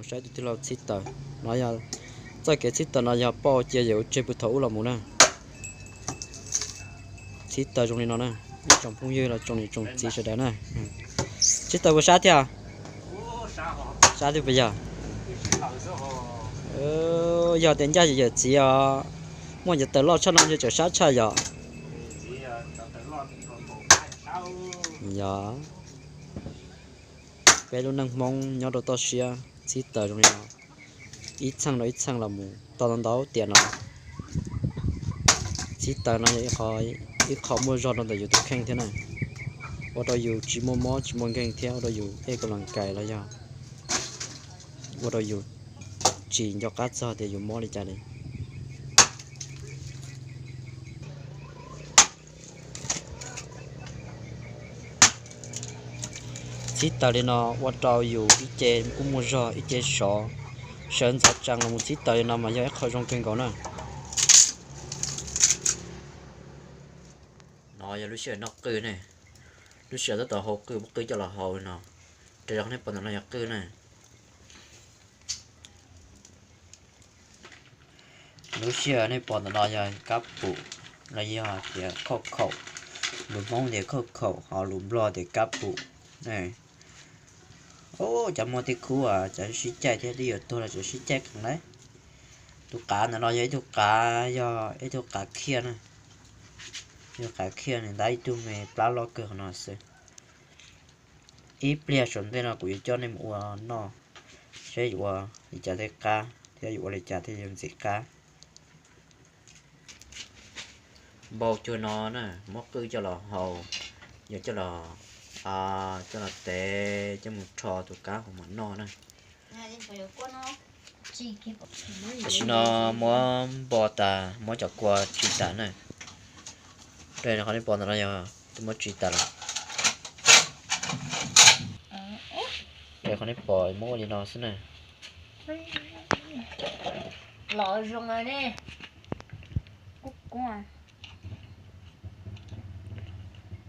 Saib tus tij laug txhib taws no yog, txoj kev txhib taws no yog pauj cia yawm tseg pw thaum ub los mus na. Txhib taws zoo li no na, ib tsoom phooj ywg los tsoom niam tsoom txiv sawv daws na. Txhib taws puas sab thiab? Sab thiab puas yog? Yog tias ncaj yawm txiv os, muaj cov taws loj tshaj no ntshe tseem sab tshaj yom. Yog, peb lub neej Hmoob nyob rau toj siab, txhib taws zoo li no, ib txheej rau ib txheej los mus tau ntau ntau tiam no. Txhib taws no yog ib qho muaj zog rau ntawm yus tus kheej thiab na, ua rau yus tsis muaj mob tsis muaj nkeeg thiab ua rau yus ej kas las kais los yog ua rau yus tsis nco qab txog tias yus mob li cas li. Txhib taws li no ua rau yus ib ce kuj muaj zog ib ce sov. Sawv ntxov tsees los mus txhib taws li no mas yog ib qho zoo kawg nkaus na. No yog lub sij hawm noj qwj ne, lub sij hawm tab tom hau qwj, muab qwj coj los hau li no. Raws li qhov nej pom ntawm no yog qwj na. Lub sij hawm nej pom ntawm no yog kab pum, los yog tias khauj khaum, lus Hmoob tias khauj khaum, ho lus Nplog tias kab pum. Cov muaj tej khub cov sib caij thiab twb yuav tuag los cov sib caij qees lawm. Tus qav ntawm no yog ib tug qav, yog ib tug qav khiaj na. Ib tug qav khiaj nws ntab ib tug me plab loj kawg qhov no xwb. Ib pliag saum ntej no kuv yuav coj nej mus ua noj, seb yuav ua li cas thiaj qab thiab yuav ua li cas thiaj yuav ntxim qab. Npau cuag no na, muab qwj coj los hau, yog coj los, coj los tev coj mus rho tus kab hauv mam noj na. Tam sim no muab npo tas, muab cov kua tsis tas na. Raws li qhov nej pom ntawm no yog twb muab tsis tas lawm. Raws li qhov nej pom muab ua li no xwb na.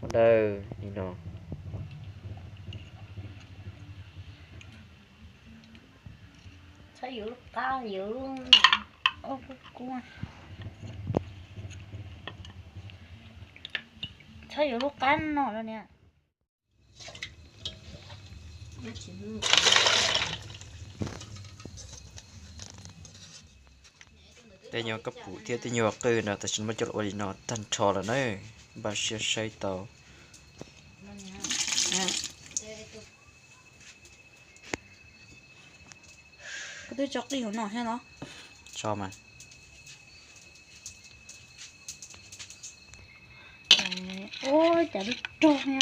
Muab dawj li no. Txhob yuav lub qab, yuav lub, txhob yuav lub qab no los niam. Tej nyuag kab pum thiab tej nyuag qwj no tam sim no muab coj los ua li no tag nrho lawm na. Npaj siab saib tau. Koj twb tso qij hauv no thiab no. Tso mas. Ua cas lub rog no.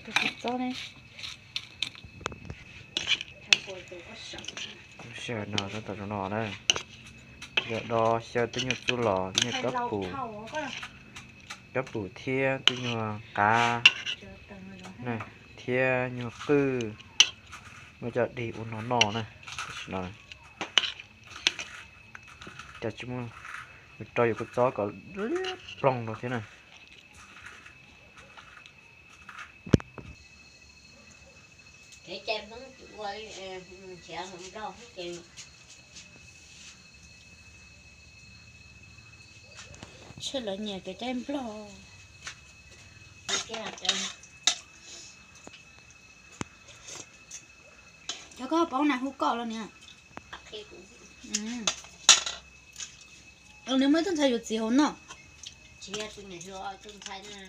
Tus txiv txob ne. Lub sij hawm no tab tom zoo no na. Yog do xyaw twb nyuag txuj los nyuag kab pum, kab pum thiab twb nyuag qav thiab nyuag qwj, muab coj dig ua no noj na. Tam sim no cas tsis muaj, rau yus kua txob kom liab ploog rau thiab na. Tsheb lawv nyiam kev caij Nplog. Cov koj paub na hu koj los niam. Nws muaj ib tug ntxhais yuav txiv hauv no. Tsis yog tus niam hluas, tus ntxhais na.